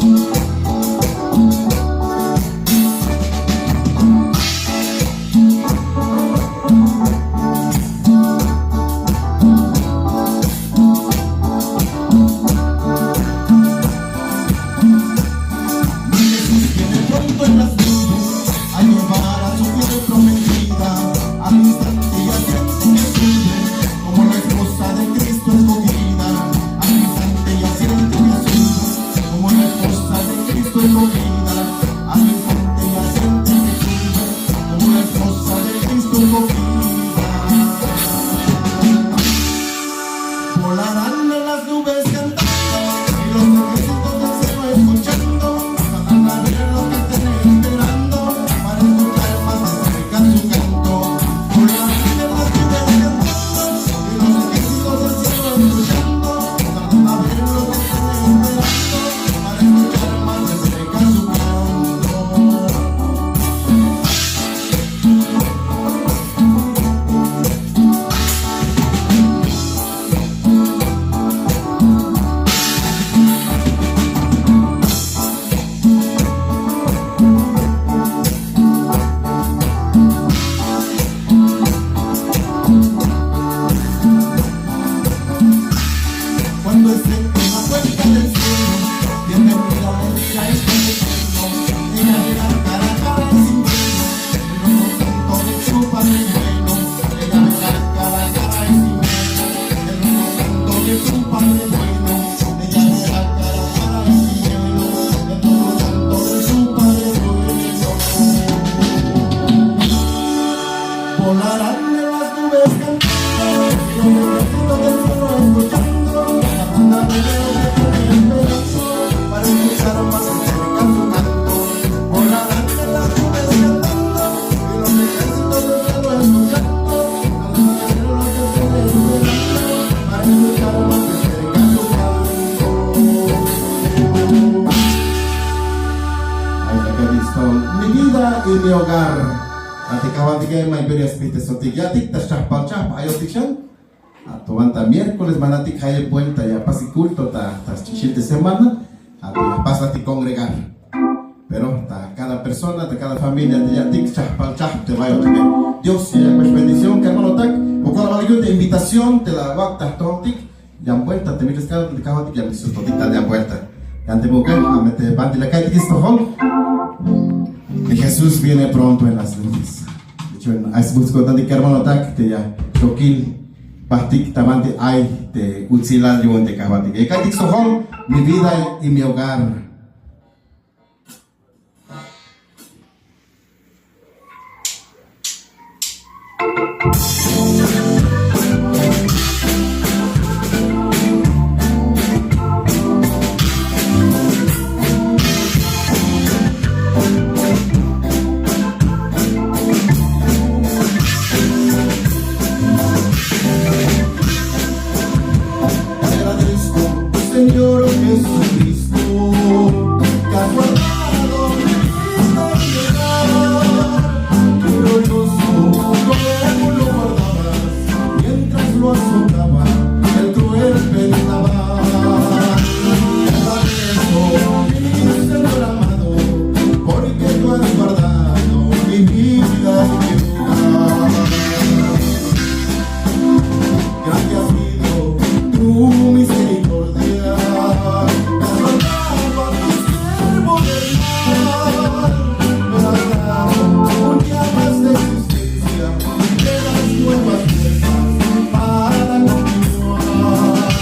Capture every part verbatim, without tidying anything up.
Mi Jesús viene pronto en las nubes a llevar a su fiel prometida. Al instante ya siente que sube, como la esposa de Cristo escogida. Al instante ya siente que sube, como la esposa de Cristo escogida. Al instante ya siente que sube, como la esposa de Cristo escogida. Volarán en las nubes cantando, y los ejércitos del cielo escuchando, van a ver lo que estén esperando, para escuchar más de cerca su canto. Volarán en las nubes cantando, y los ejércitos del cielo escuchando, van a ver lo que estén esperando, para escuchar más de cerca su canto. Cuando esté en la puerta del cielo, bienvenida le dirá el Señor. Ella verá cara a cara y sin miedo el rostro santo de su Padre bueno. Ella verá cara a cara y sin miedo el rostro santo de su Padre bueno. Ella verá cara a cara y sin miedo el rostro santo de su Padre bueno. Volarán en las nubes cantando, y los ejércitos del cielo escuchando, cantando de lo que están esperando, para escuchar más de cerca su canto. Volarán en las nubes cantando, y los ejércitos del cielo escuchando, cantando de lo que están esperando, para escuchar más de cerca su canto. Ahí está, acá dice, mi vida y mi hogar. Ate kajwantik, eh, ma imperio espíritu sotik yatik ta xchajpal chajp ayotik xan. Ato wan ta miércoles manatik jayeb buelta ya pasik culto ta, ta xch'ixil te semana. Ato ya pasatik congregar. Pero ta cada persona, ta cada familia te yatik xchajpal chajp te bayotik, eh. Dios ya yak'bex bendición, kermanotak. Wokol amalik yu'un te invitación te la awak' ta jtojoltik. Yan buelta te mil escala te kajwatik yan mil sustotik ta yan buelta. Yan te muk'e, ame te banti la ka'iytik stojol. Mi Jesús viene pronto en las nubes. De hecho, ay sbuts ko'tantik kermanotak te ya xokil bajtik ta banti ay te utsilal yu'un te kajwatik. Ya ka'iytik stojol, mi vida y mi hogar. Te agradezco, Señor Jesucristo, que has guardado mi vida y mi hogar. Tu glorioso cuerpo lo guardabas mientras lo azotaba el cruel vendaval. Te agradezco, mi Señor amado, porque tú has guardado mi vida y mi hogar. Grande ha sido tu misericordia, me has guardado a tu siervo del mal, me has dado un día más de existencia, me das nuevas fuerzas para continuar.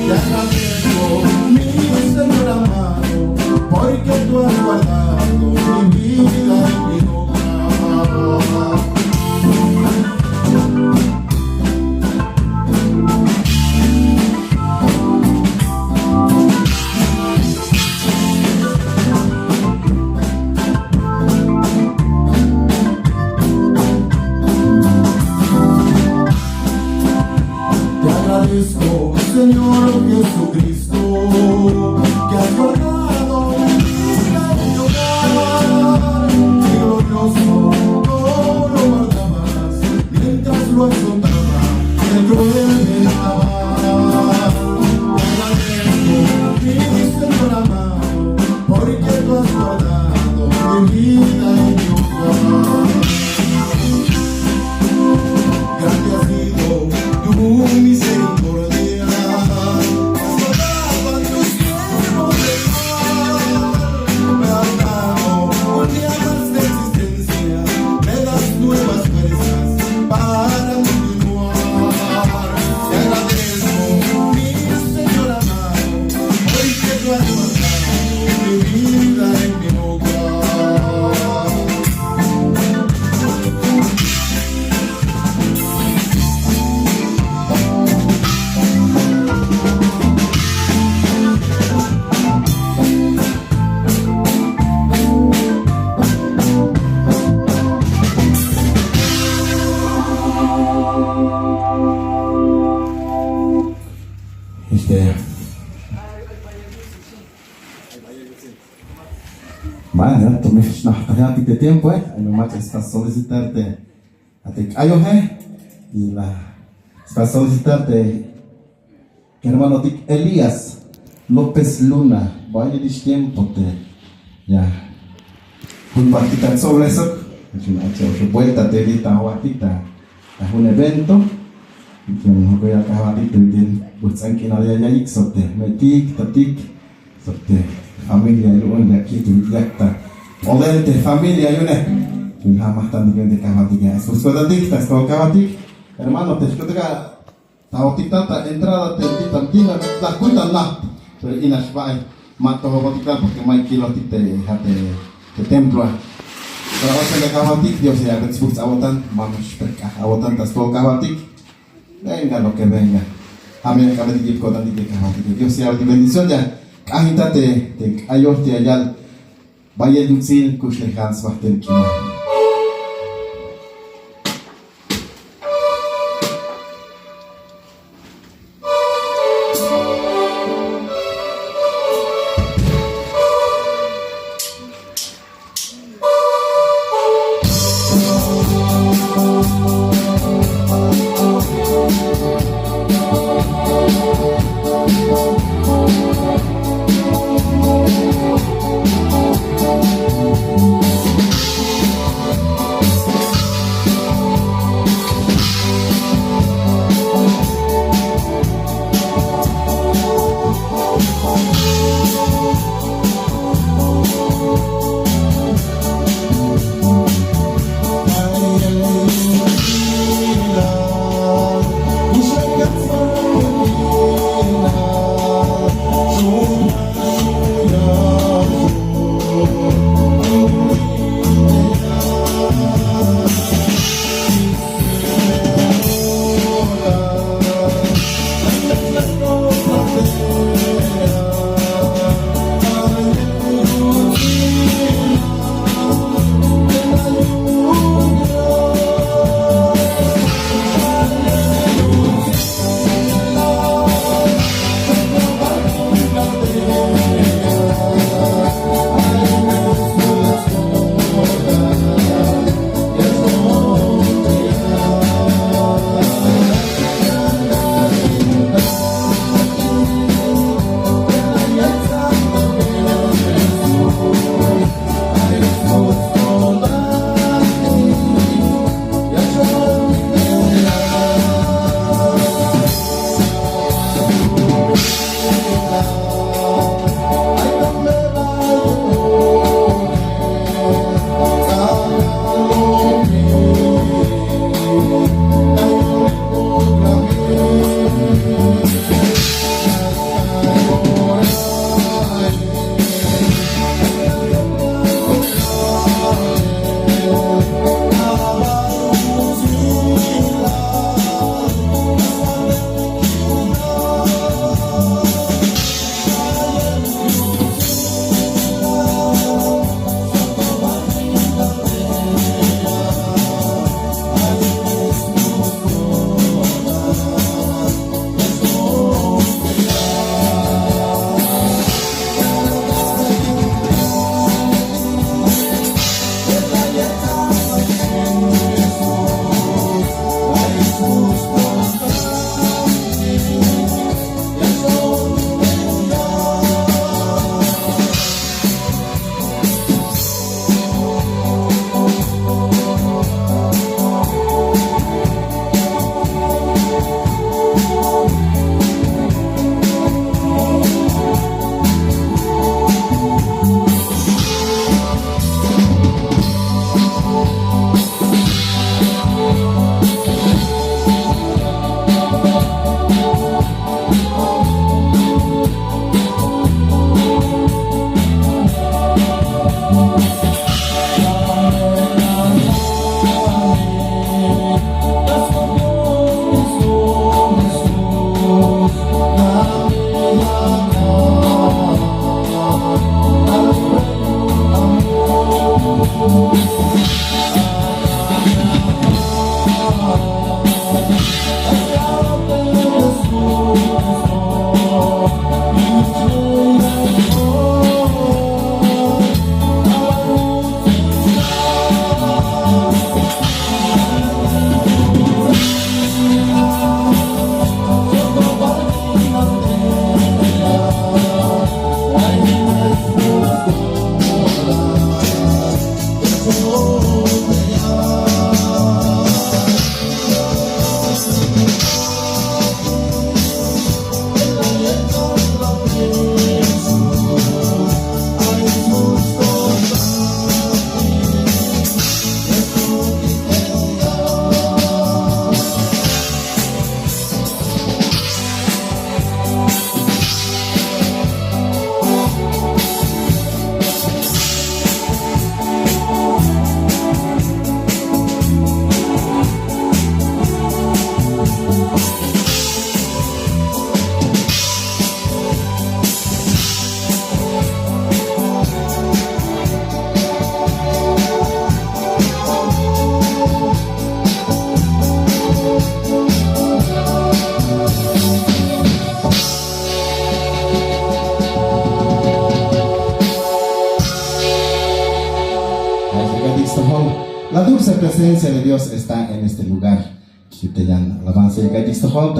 Te agradezco, mi Señor amado, porque tú has guardado mi vida y mi hogar. Te agradezco, Señor Jesucristo, que has guardado mi vida y mi hogar. Bueno, ya tomé xnajtajatik te tiempo, eh. Ay, no manches, está solicitar te a te k'ayoje, y la, para solicitar te hermanotik Elías López Luna, bayel ix tiempo te ya jun batik ta tsoblesok, jun ach'e oxeb vuelta te li ta jbatik ta jun evento, jun jok'oyal kajbatik te bit'il bujts'an k'inal ya yayik sok te me'tik, tatik, sok te familia yu'un ya kit yak ta k'oel te familia yu'une. Yu'un ja' majtantik yu'un te kajbatik ya sbujts'o'tantik ta stojol kajbatik. Hermano, te xk'otik a tajotik ta ta entrada te ti' ta ti' la kuy ta najt, pero inax bael ma tojobotik tal porque ma kilojtik te ja' te templo a. Pero a veces la kajbatik Dios ya ya'bey sbujts' awo'tan, ma xpejk'aj awo'tan ta stojol kajbatik. Venga lo que venga. Amén. K'abetik yip ko'tantik te kajbatik. Dios ya ya'bey bendición ya k'ajinta te k'ayoj te ya yal bayel yutsil kuxlejal sbajtel k'inal. La dulce presencia de Dios está en este lugar. Kite yan alabanza ya kaytik stojol ta